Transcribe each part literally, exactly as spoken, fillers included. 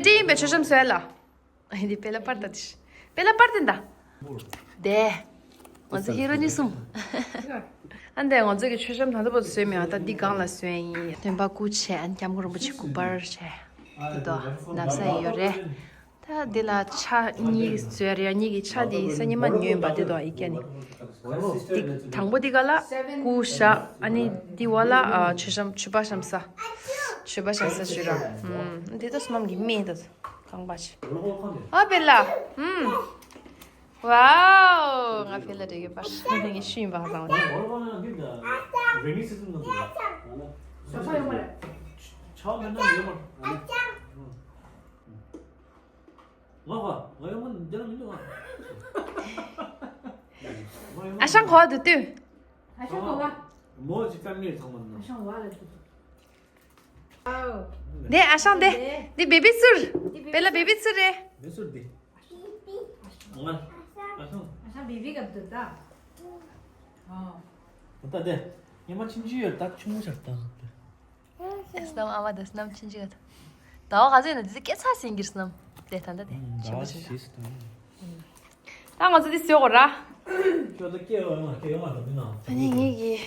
ཏྲི་ཡིན་པའི་མཆོད་བཤམས་བཟོས་ལ། འདི་པེ་ལ་པར་ད་ཏི། པེ་ལ་པར་དེ་འདའ། དེ། ང་ཚོ་ཧི་རོ་ནི་གསུམ། ཨ་འདས་ང་ཚོ་གི་མཆོད་བཤམས་ད་ལྟ་བར་དུ་བཟོས་མེད། ཨ་ད་འདི་སྒང་ལ་བཟོས་ཡིན། སྟོན་པ་སྐུ་བྱས། ཨ་ནི་སྐྱབས་མགོན་རིན་པོ་ཆེ་སྐུ་པར་བྱས། འདི་དོ་ནབ་ས་ཡི་ཡོད་རེད། ད་འདི་ལ་ཕྱག་གཉིས་བཟོས་རེད། གཉིས་ཀྱི་ཕྱག་འདི་སང་ཉིན་མ་ཉོས་པ་འདི་དོ་ཡི་གེ་ནི། འདི་དང་པོ་འདི་ག་ལ་སྐུ་བཞག་ཨ་ནི་འདི་བ་ལ་ཨ་མཆོད་བཤམས་མཆོད་པ་བཤམས་ས། མཆོད་པ་བཤམས་ས་ཞུ་ར། ཨུམ། འདི་ད་བསོད་ནམས་ཀྱི་སྨན་ད། རྐང་པ་ཆེ། ཨ་པེ་ལ། ཨུམ། ཝའོ། ང་ཕེ་ལ་རེ་གི་པར་ངས་ཤུ་ཡིན་པ་བཟང་བ་ནི། ཨ་ཞང་གོ་བ་དུ་དུ། ཨ་ཞང་གོ་བ། མོ་ཅི་ཀ་ནི་ཚང་མ་ན། ཨ་ཞང་བ་ལ་དུ། དེ་ཨ་ཞང་དེ། དེ་བེ་བི་ཚུར། པེ་ལ་བེ་བི་ཚུར་རེད། བེ་ཚུར་དེ། ང་། ཨ་ཞང་། ཨ་ཞང་བེ་བི་ག་དུ་ད། ཨོ། ད་དེ། ཉི་མ་ཆུང་ཆུང་ཡོད་ད་ཆུང་ཆུང་ཆགས་ད། ཨེ་སྣམ་ཨ་མ་དེ་སྣམ་ཆུང་ཆུང་ཡོད། ད་བ་ག་ཚོད་ཡིན་ན་དེ་ཚོ་སྐྱེ་ཚ་ཟིན་གྱིར་སྣམ། དེ་ད་ད་དེ་ཆེན་པོ་ཆེན་པོ། ད་ང་ཚོ་འདི་བཟོས་གོ་ར། ཁྱོད་ཚོ་སྐྱེ་ཡོང་ང་སྐྱེ་ཡོང་ང་དང་མི་ནང་། ཨ་ནི་ངེད་ཀྱི།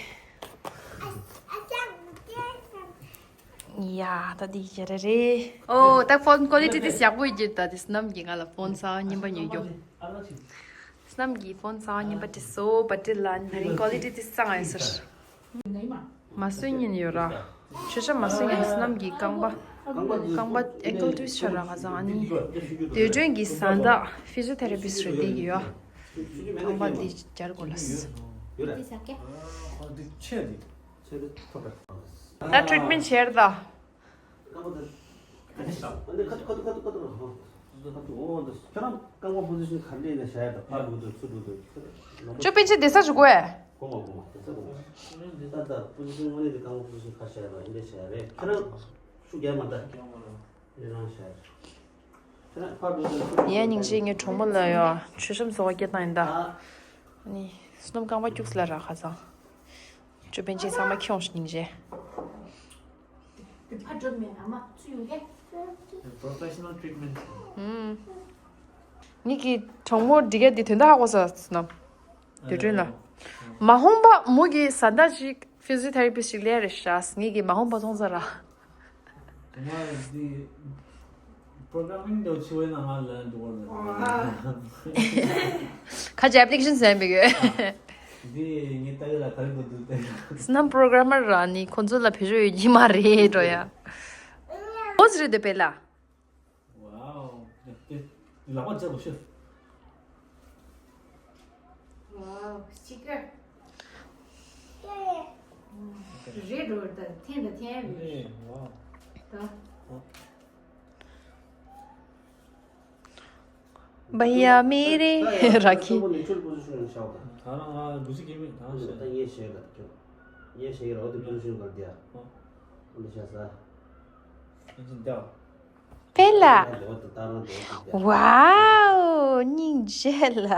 ཡ་ད་འདི་ཡ་རེ་རེ། ཨོ་ད་ཕོན་ཀོ་ལི་ཊི་འདི་ཡག་པོ་ཡོད་ཀྱི། ད་འདི་སྣམ་གྱིས་ང་ལ་ཕོན་གསར་པ་རྙིང་པ་ཉོས་རྒྱུ། སྣམ་གྱིས་ཕོན་གསར་པ་རྙིང་པ་འདི་བཟོ་བ་འདི་ལ་ད་རིང་ཀོ་ལི་ཊི་འདི་གཙང་ཡོད་ཟེར། མ་སུ་ཉིན་ཡོད་ར། མཆོད་བཤམས་མ་སུ་ཉིན་སྣམ་གྱི་རྐང་པ། རྐང་པ་ཨེ་ཀལ་ཊུ་ཝིསཊ་ཆ་ར་ཁ་ཚང་ཨ་ནི། འདོད་དྲོན་གྱི་བཟའ་ཟླ་ཕི་ཟི་ཡོ་ཐེ་ར་པིསཊ་རེད་དེ་གི་ཡོད། རྐང་པ་འདི་སྦྱར་དགོས་ལ། ད་ཊི་རིཊ་མེནཊ་བྱས་ར་ད། ཁྱོད་པན་ཆེ་བསྡད་ས་ཞིག་གོ་ཨེ། ཡ་སྙིང་རྗེ་ངའི་གྲོགས་མོ་ལ་ཡ་མཆོད་བཤམས་བཟོ་བ་སྐྱེལ་བཏང་ཡིན་ད། ཨ་ནི་སྣམ་རྐང་པ་སྐྱུགས་ལ་ར་ཁ་ཚང་། མཆོད་པན་ཆེ་ཚང་མ་ཁྱོངས་སྙིང་རྗེ། དེ་ཕར་འགྲོ་མེད་ཨ་མ་ཚུར་ཡོང་གི། Professional treatment. ངེད་ཀྱི་གྲོགས་མོ་འདི་ག་འདི་དོན་དག་ཧ་གོ་ས་སྣམ། དེ་དྲན་ལ། མ་འོངས་པ་མོ་གི་བཟའ་ཟླ་ཞིག་ཕི་ཟི་ཡོ་ཐེ་ར་པིསཊ་ཞིག་ལས་རེད་ཤག་ངེད་ཀྱི་མ་འོངས་པ་མཐོང་ས་ར། ང་འདི་པོ་རོ་གྷ་ར་མིང་དེ་འཆི་བའི་ནང་ང་ལ་འགྲོ་བར་མེད། ཁ་ཅིག་ཨེབ་ལི་ཀེ་ཤན་ཟེར་མི་དགོས། འདི་ངས་ལྟ་གི་ལ་ག་རེ་འགྲོ་འདུག་ལྟ་གི་ལ། སྣམ་པོ་རོ་གྷ་ར་མར་ར་ནི་ཁོང་ཚོ་ལ་བེད་སྤྱོད་ཡོད་ཀྱི་མ་རེད་འགྲོ་ཡ། ཨོ་ཟི་རེད་དེ་པེ་ལ། Wow. དེ་ལག་པ་འཇག་དགོས་ཤེས། Wow, sticker. རེད་འགྲོ་ད་འཐེན་ད་འཐེན་ཡ་མེད། རེད། Wow. ད། भैया मेरे राखी। ད་རང་ང་འདུག་སེ་སྐྱེ་མེད་ད་ང་ད་ངས་བཤད་ད་ཁྱོད། ངས་བཤད་ཡོད་ར་འོ་དེ་པོ་ཟི་ཤན་ག་རེ་འདི་ཨ། འོ་འདི་བཤད་ས། པེ་ལ། Wow, སྙིང་རྗེ་ལ།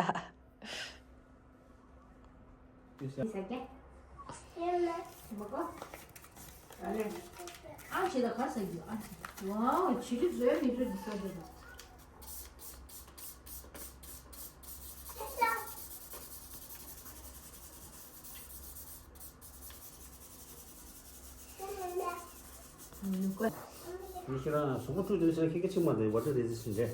ཁྱེད་རང་གཟུགས་པོ་བཀྲུས་དུས་ཙང་ཁྱེད་ཀྱི་ཆིག་མ་དེ་ཝ་ཊར་རེ་ཛི་སི་ཊེན་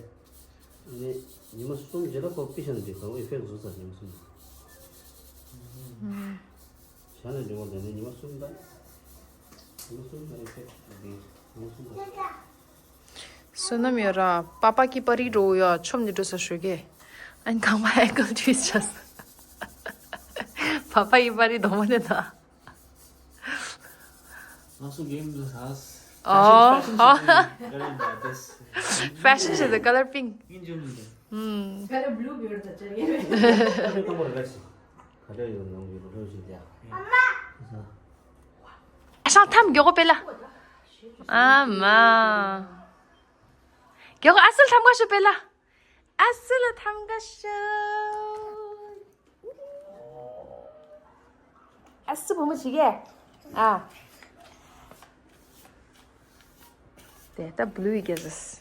ཊི་རེད། ཨ་ནི་ཉི་མ་གསུམ་རྗེས་ལ་ཁོ་པི་ཤ་ནས་འགྲིག་གང་ཨི་ཕེག་བཟོ་ཚར་ཉི་མ་གསུམ། ཞག་ནས་འགྲིག་གོ་དེ་ནས་ཉི་མ་གསུམ་ད། ཉི་མ་གསུམ་ད་ཨི་ཕེག་འགྲིག་ཉི་མ་གསུམ་ད། བསོད་ནམས་ཡོད་ར། པ་པ་ཀི་པ་རི་འགྲོ་ཡ་ཆོམ་ནི་འགྲོ་ས་ཞོད་གེ། ཨན་ཁང་པ་ཨེ་ཀལ་ཊུ་ཝིསཊ་ཆ་ས། པ་པ་ཀི་པ་རི་དོ་མ་ནི་ད། ང་ཚོ་གེམ་དུ་ཧ། ཨོ་ཧ། ཕེ་ཤན་ཆེ་ད་ཀ་ལར་པིང་། ཨིན་ཇུ་མི་འདུག་ཨུམ། ཁ་ལ་བླུ་བྱོས་ད་ཆ་ཡེ། ཁ་ལ་བླུ་བྱོས་ད། ཨ་ཞང་ཐམ་མགྱོགས་པོ་སྤེལ་ལ། ཨ་མ། མགྱོགས་པོ་ཨ་སུལ་ཐམ་ག་ཤོ་སྤེལ་ལ། ཨ་སུལ་ཐམ་ག་ཤོ། ཨ་སུ་བུ་མོ་ཆི་གེ། ཨ། དེ་ད་བླུ་ཡི་གེ་ཟེར།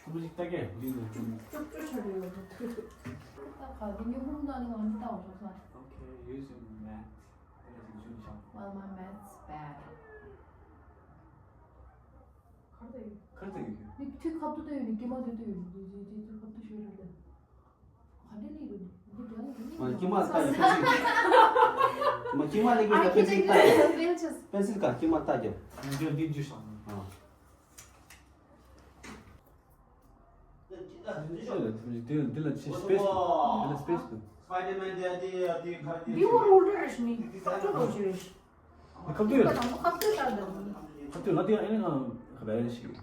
ཁོ་མོ་ཅིག་ལྟ་གས་འདི་ནས་ཅུག་ཅུག་ཅུག་ཆ་རེ་ཡོད་འདུག། ད་ག་དེ་ཉོ་ཧུམ་དང་ནི་ང་འདི་ལྟ་བ་ཤོག་ས། Okay, using math. དེ་ལ་ཅིག་ཅུག་ཆ། Well, my math's bad. གར་དེ་ཡོད། གར་དེ་ཡོད། ནི་ཐུག་ཁབ་ཏུ་ལྟ་ཡོད་ནི་ཀྱེ་མ་དེ་ལྟ་ཡོད་ནི་དེ་དེ་དེ་ཐུག་ཁབ་ཏུ་ཤོད་རེད་དེ། ག་དེ་ལི་རུ་ནི་དེ་དེ་ནི་མ་ཀྱེ་མ་ལྟ་ཡོད་པེན་སིལ། མ་ཀྱེ་མ་ལི་གི་ད་པེན་སིལ་ལྟ་ཡོད། པེན་སིལ་ག་ཀྱེ་མ་ལྟ་རྒྱབ། འདི་འདི་ཇུས་བྱ། ཨ། འདི་ལ་འདི་ལ་ཆེ་སྤེས་འདི་ལ་སྤེས། སྤའི་ཌར་མེན་དེ་དེ་དེ་ག་དེ། འདི་བོ་རོལ་ཏེ་རེད་ནི་ཁབ་ཏུ་རོལ་ཞིག་རེད། ཁབ་ཏུ་ཡོད། ཁབ་ཏུ་ད་ད། ཁབ་ཏུ་ན་དེ་ཨེ་ནི་ཁ་བའི་ཞིག།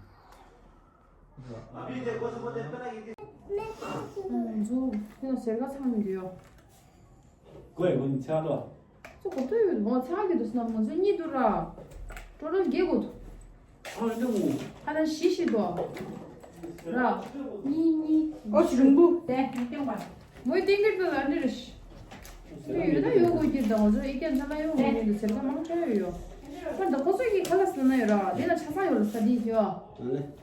ང་ཚོ་ཡང་ཟེར་ག་ཚང་མི་འདུག་ཡོ། གོས་ངོ་ནི་ཆག་ལོ། ཚོ་གོ་ཐོས་ཡོད་མོ་ཚང་གི་འདུག་སྣ་མོ་ཚོ་གཉིས་འདུག་ར། ཊོ་ཊལ་བརྒྱད་དགོས་འདུག་ཨ་འདུག་མོ། ཧ་ལ་བཞི་བཞི་འདུག་ར། གཉིས་གཉིས། ཨོ་ཞི་རིང་པོ། དེ་སྟེང་པ། མོའི་སྟེང་གི་དེ་ལ་འདི་རེད། ཡོད་ན་ཡོད་དགོས་ཀྱི་འདུག་ང་ཚོ་ཨི་ཀྱན་ཚང་མ་ཡོད་དགོས་ཀྱི་འདུག་ཟེར་ན་མང་ཆེ་ཡོད་ཡོད། ཁ་འདི་ཁོ་ཚོས་ཀྱི་ཁ་ལ་ཟེར་ན་ཡོད་ར་དེ་ལ་ཆ་ཚང་ཡོད་ལ་ས་དེ་ཡོད།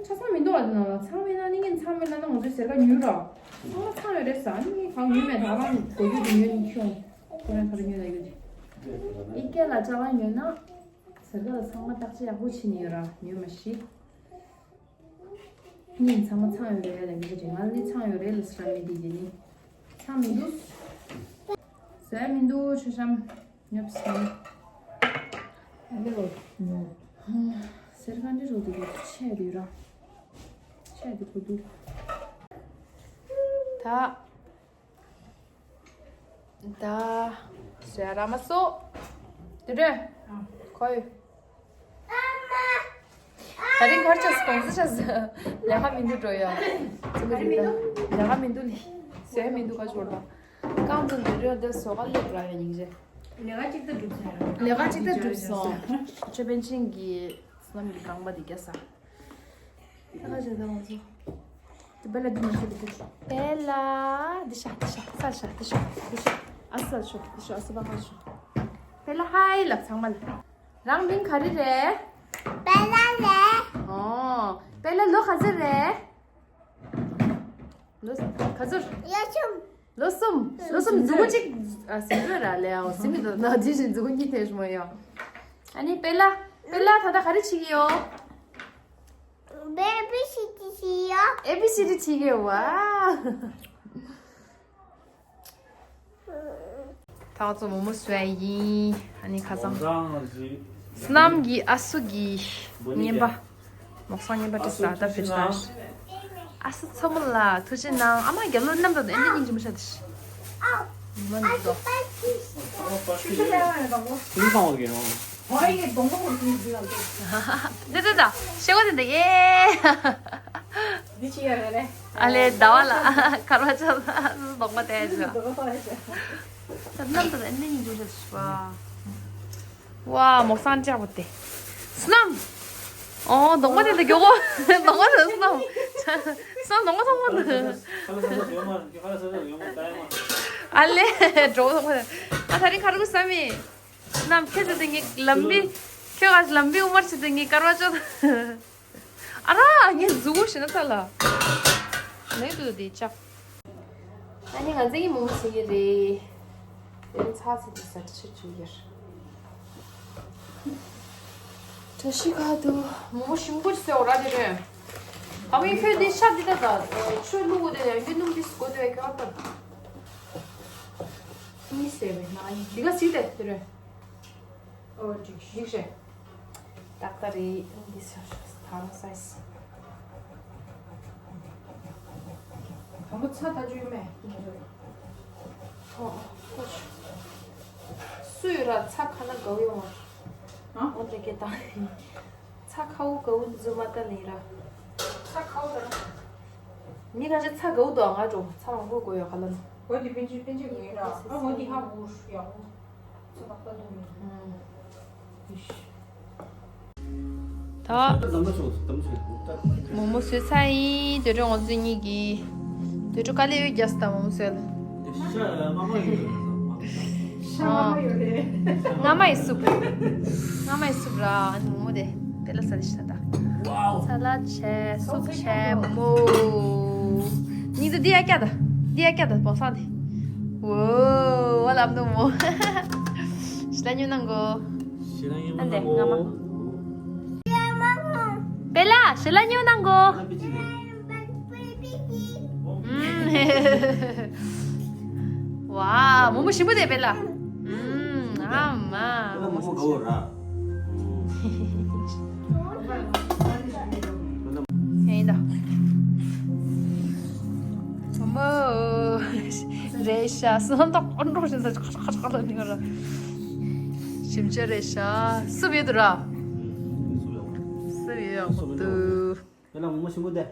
ཆ་ཚང་མི་འདུག་བ་དེ་ན་ལ་ཚང་མི་ན་ནི་ངན་ཚང་མི་ན་ན་ང་ཚོས་ཟེར་ག་ཉུལ་ར། ཚང་མ་ཚང་ཡོད་རེད་ས་ནི་ངས་གང་ཉུལ་མེད་ད་རང་གོ་རྒྱུ་དེ་ཉོས་ནི་ཁྱོང་། ཁོ་རང་ཁ་ར་ཉོས་ད་ཡོད། ཨི་ཀེ་ལ་ཅ་ལག་ཉོས་ན། ཟེར་ག་ལ་ཚང་མ་བརྟག་དཔྱད་ཡག་པོ་བྱེད་ནི་ཡོད་ར་ཉོས་མ་ཤི། གཉིས་ཚང་མ་ཚང་ཡོད་རེད་ལ་མི་གི་རིང་ང་ནི་ཚང་ཡོད་རེད་ལ་སི་ར་མི་དེ་དེ་ནི། ཚང་མི་འདུག་ཟེར་མི་འདུག་ཆུ་ཤམ། ཉོབ་སོང་། ཨ་ལེ་རོ་ཉོ། ཟེར་ག་འདྲི་རོ་དེ་ག་ཆེ་དེ་ར། ཆེ་དེ་གོ་འདུག་ད། ད། ཟེར་ར་མ་སོ། དེ་རེད། ཁོ་ཡོད། ད་རིང་གར་ཆགས་གོང་ས་ཆགས་ལས་ཀ་མི་འདུག་འགྲོ་ཡ། ལས་ཀ་མི་འདུག་ལི། ཟས་མི་འདུག་ག་ཅོར་ད། རྐང་དུ་འདི་རེད་འདི་ཟོ་ག་ལེབ་ར་ཡ་ཉིན་རེ། ལས་ཀ་གཅིག་ད་འགྲུབ་ས་ར། ལས་ཀ་གཅིག་ད་འགྲུབ་སོང་། ཆོས་པཎ་ཆེན་གྱི་བསོད་ནམས་ཀྱི་རྐང་པ་འདི་རྒྱ་ས། ད་ག་ཅོར་ད་ང་ཚོ། དེ་བེ་ལ་འདི་མ་ཤེས་འདུག་ག་བེ་ལ། འདི་ཤ་འདི་ཤ་ས་ཤ་འདི་ཤ་འདི་ཤ། ཨ་ས་ཤོ་འདི་ཤོ་ཨ་ས་བ་ཧ་ཤོ། བེ་ལ་ཧའི་ལབ་ཚང་མ་ལ། རང་མིང་ག་རེ་རེད། པེ་ལ་རེད། ཨོ། པེ་ལ་ལོ་ག་ཚོད་རེད། ལོ་ག་ཚོད། ཡ་ཆུམ། ལོ་གསུམ། ལོ་གསུམ་མཛུ་གུ་གཅིག་ཨ་ཟིན་འགྲོ་ར་ལེ་ཨོ་ཟིན་མི་འདུག་ན་དེ་བཞིན་མཛུ་གུ་གཉིས་ཐེབས་མ་ཡོང་། ཨ་ནི་པེ་ལ། པེ་ལ་ད་ལྟ་ག་རེ་བྱེད་ཀྱི་ཡོད། ཨེ་བི་སི་ཌི་བྱེད་ཀྱི་ཡོད། ཨེ་བི་སི་ཌི་བྱེད་ཀྱི་ཡོད་ཝ། ད་ང་ཚོ་མོག་མོག་བཟོ་ཡ་ཡིན། ཨ་ནི་ཁ་སང་། བསོད་ནམས་ཀྱི་ཨ་སུ་གི་བརྙན་པ། མོག་སང་བརྙན་པ་བྲིས་ས་ད་བྲིས་ས། ཨ་སུ་ཚོ་མོ་ལ་ཐུགས་རྗེ་གནང་། ཨ་མ་རྒྱབ་ལོགས་རྣམ་དང་ཨེ་འདྲ་སྙིང་རྗེ་མོ་ཤ་དེ་ཤི། ཉི་མ་འདི་ཚོ། དེ་ད་ད་ཤེས་གོ་དེ་འདི་ཡེ། འདི་ཅི་ཡ་རེད་རེད། ཨ་ལེ་ཟླ་བ་ལ་ཁར་བ་ཅོ་ལ་ལོག་མ་དེ་ཅོ། ད་ནམ་དུ་ཨ་ནི་ཉིན་ཅུ་རེ་ཤུ་བ། ཝ་མོག་སང་ཅག་པོ་དེ། བསོད་ནམས། ཨོ་གདོང་པ་དེ་འདི་མགྱོགས་གོ་གདོང་པ་དེ་བསོད་ནམས། བསོད་ནམས་གདོང་པ་ཚང་མ་དེ། ཨ་ལེ་འགྲོ་གདོང་པ་དེ། ཨ་ད་རིང་ཁ་རུ་ས་མི། བསོད་ནམས་ཁྱེད་ཚོ་དེ་ངའི་ལམ་བི། ཁྱོད་ག་ལམ་བི་ཨུ་མར་ཆེ་དེ་ངའི་ཀར་བ་ཅོ། ཨ་ར་ངའི་མཛུ་གུ་ཞེ་ན་ཚ་ལ། ནས་དུ་དེ་ཅག་ཨ་ནི་ང་ཚོ་གི་མོག་མོག་བྱེད་ཀྱི་རེད། དེ་ཚ་ཚ་དེ་ཟ་ཁྲི་ཆུ་ཡར། བཀྲ་ཤིས་ཁ་དུ་མོག་མོག་ཞིམ་པོ་ཅིག་ཟེར་འོ་ར་དེ་རེད། ཨ་མའི་ཁྱོད་དེ་ཤ་འདི་ད་ད་ཆུ་བླུགས་དེ་ཡང་རྒྱུ་སྣུམ་དེ་སྐོར་དེ་ཡང་ཁྱོད་ཨ་ད། མི་ཟེར་བས་ན་འདི་ག་སྲིད་དེ་དེ་རེད། ཨོ་འགྲིག་ཤག་འགྲིག་ཤག་ཏག་ཏག་རེད། འདི་ཟེར་ཐང་སའི་སི། དང་པོ་ཚྭ་ད་བཅུག་མེད། ཨོ་ཨོ་ཨོ། སུ་ཡོད་ར་ཚྭ་ཁ་ན་དགའ་བོ་ཡོང་བ། ཨ་འོ་དེ་གེ་ད། ཚྭ་ཁ་བོ་དགའ་བོ་འཛུ་མ་ད་ལེ་ར། ཚྭ་ཁ་བོ་ད་ར། མི་ཁ་ཤས་ཚྭ་དགའ་བོ་དོ་ང་འགྲོ་ཚྭ་མང་པོ་དགོས་ཡོད་ག་ལ་ན། འོ་དེ་པན་ཆུ་པན་ཆུ་གི་ར། ཨ་འོ་དེ་ཧ་གོ་ཡག་པོ། ད། མོག་མོག་བཟོས་ཚར་ཡིན། དོ་དྲོ་ང་ཚོ་གཉིས་ཀྱིས། དོ་དྲོ་དཀའ་ལས་ཡོད་རྒྱག་སྟ་མོག་མོག་བཟོས་ལ། ཤ་མ་མ་ཡོད་རེད། ཤ་མ་མ་ཡོད་རེད། ང་མ་ཡི་སུབ། ང་མ་ཡི་སུབ་ར། ཨ་ནི་མོག་མོག་དེ། དེ་ལ་ས་ལི་ཤ་ད། ས་ལ་ཆེ་སུབ་ཆེ་མོག་མོག་གཉིས་དུ་འདི་ཡ་སྐྱ་ད། འདི་ཡ་སྐྱ་ད་བོ་སང་དེ། ཝོ། ཝ་ལམ་དུ་མོ། ཤི་ལ་ཉུ་ནང་གོ། ཤི་ལ་ཉུ་ཨ་འདྲེ་ནང་གོ། ང་མ། པེ་ལ་ཤི་ལ་ཉུ་ནང་གོ། ཝ་མོ་མོ་ཞིམ་པོ་དེ་པེ་ལ། ཨམ་མ་མོ་མོ་ཞིམ་པོ། ཡིན་ད། མོ་རེད་ཤག་སྣ་ཐག་ཨོན་འགྲོ་བཞིན་ད་ཁ་ཁ་ཁ་ལ་ནི་ང་ར། ཞིམ་ཆ་རེད་ཤག་སུབ་ཡོད་དུ་ར། སུབ་ཡོད་ཡག་པོ་འདུག་དེ་ལ་མོ་མོ་ཞིམ་པོ་དེ།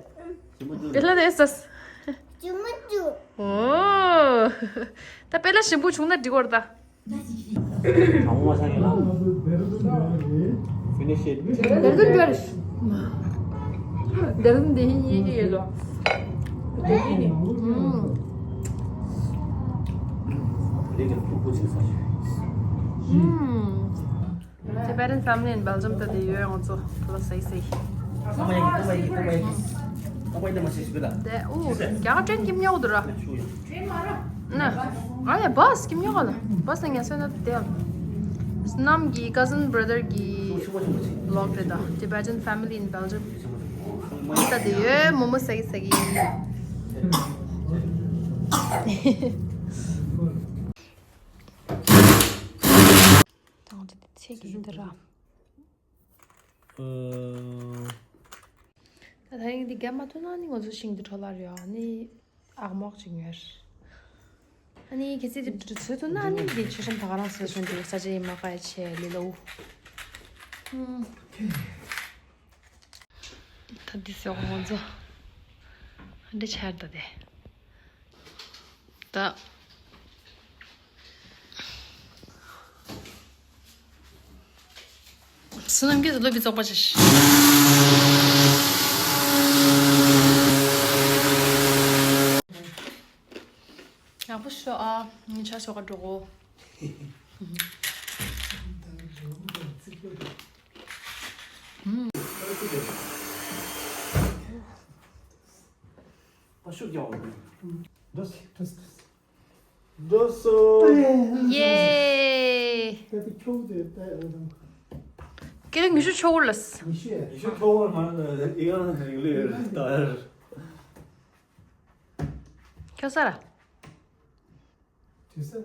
ཞིམ་པོ་འདུག་དེ་ལ་དེ་སོ། ཞིམ་པོ་འདུག་ཨོ། ད་པེ་ལ་ཞིམ་པོ་བྱུང་ན་འགྲིག་གོ་ར་ད། Finish it. Derdim böyle. Derdim de iyi geliyor. Hmm. Tibetan family in Belgium ད་དེ་ཡོད་ང་ཚོ་ལ་སའི་སའི། དེ་ཨུ་རྒྱ་གར་ཀྲེན་ཀིམ་ཉོ་དུ་ར། ན། ཨ་ཡ་བཱས་ཀིམ་ཉོ་ག་ལ། བཱས་ན་ངལ་སོ་ན་དེ། བསོད་ནམས་ཀྱི་cousin brother གི་vlog རེད་ད། Tibetan family in Belgium. ད་དེ་ཡོད་མོག་མོག་ཟ་གི་ཟ་གི། ད་ང་ཚོ་དེ་ཚེ་གི་འདི་ར། ད་ད་རིང་འདི་རྒྱབ་མ་ཐུབ་ན་ནི་ང་ཚོ་ཤིང་འདི་འཕྲོ་བརླག་ཡོད། ཨ་ནི་ཨག་མོག་ཅིག་ཉོས། ཨ་ནི་ཁྱེད་ཚོས་འདི་འདྲ་བཟོས་ཐུབ་ན་ཨ་ནི་འདི་མཆོད་བཤམས་ད་ག་རང་བཟོས་སོང་། འདི་ས་ཆ་ཡིན་མ་ཁ་ཆེ་ལི་ལོ། ད་འདི་བཟོས་ང་ཚོ་འདི་ཆར་ད་དེ། ད། བསོད་ནམས་ཀྱིས་སློབ་དཔོན་བཙོག་པ་བྱས་ཤིང་། ཡག་པོ་ཤོག་ཨ། ངའི་ཆ་ཤོག་ག་འགྲོ་གོ། འགྲོ་སོང་། ཡེ། ད་ལྟ་ཁྱོད་དེ་ད་ལྟ་ཀི་ལོ་ཉི་ཤུ་ཆོག་གོ་ལགས། ཉི་ཤུ་ཡ། ཉི་ཤུ་ཐོག་བར་མ་ཡི་ཡང་རིང་ལོས་ད་ཡར། ཁྱོད་ས་ར། དུས་ས།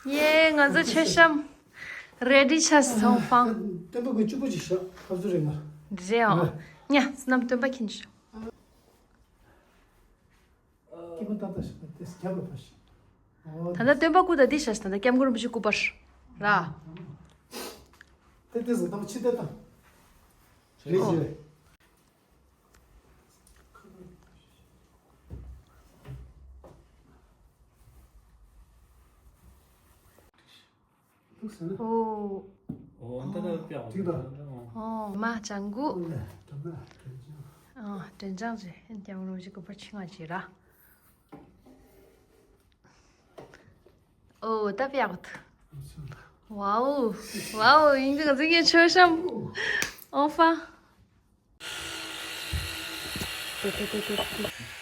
ཡེ། ང་ཚོ་མཆོད་བཤམས་ready བྱས་སོང་། ཧྥང་། སྟོན་པ་ཀུན་གཅིག་པོ་ཅིག་བཞག་ཁབ་ཚུ་རེད་ང་། འདི་རེད་ཨང་། ཉ་བསོད་ནམས་སྟོན་པ་ཁྱེར་ཤོག་སྐྱིད་པོ་ཏག་ཏག་ཞིག་དང་ཏེས་རྒྱབ་ལ་ཕར་ཞིག་ཨོ། ད་ལྟ་སྟོན་པ་སྐུ་དང་འདི་བཞག་ད་ལྟ་སྐྱབས་མགོན་རིན་པོ་ཆེ་སྐུ་པར་ར། ཏེ་ཏེས་ད་ཕྱི་ཏེ་ད། རེད་ཨོ། རེད། ལུགས་ཟེར་ན། ཨོ། ཨོ་འདི་ལ་ཀྱང་ཅིག་དང་། ཨོ་མ་ཅང་གུ། ཨོ་ལེ་དྲན་པ་དྲན་ཅང་། ཨོ་དྲན་ཅང་ཅེ་ཨན་ཀྱང་རུང་ཞིག་གོ་པ་ཆིང་ང་ཅི་ར། ཨོ་ད་པ་ཡག་གོ་ཐུ། ཝའོ། ཝའོ་ཡིན་གི་ང་ཚོ་ངའི་མཆོད་བཤམས། ཨོ་ཧྥང་། ཏེ་ཏེ་ཏེ་ཏེ་ཏེ།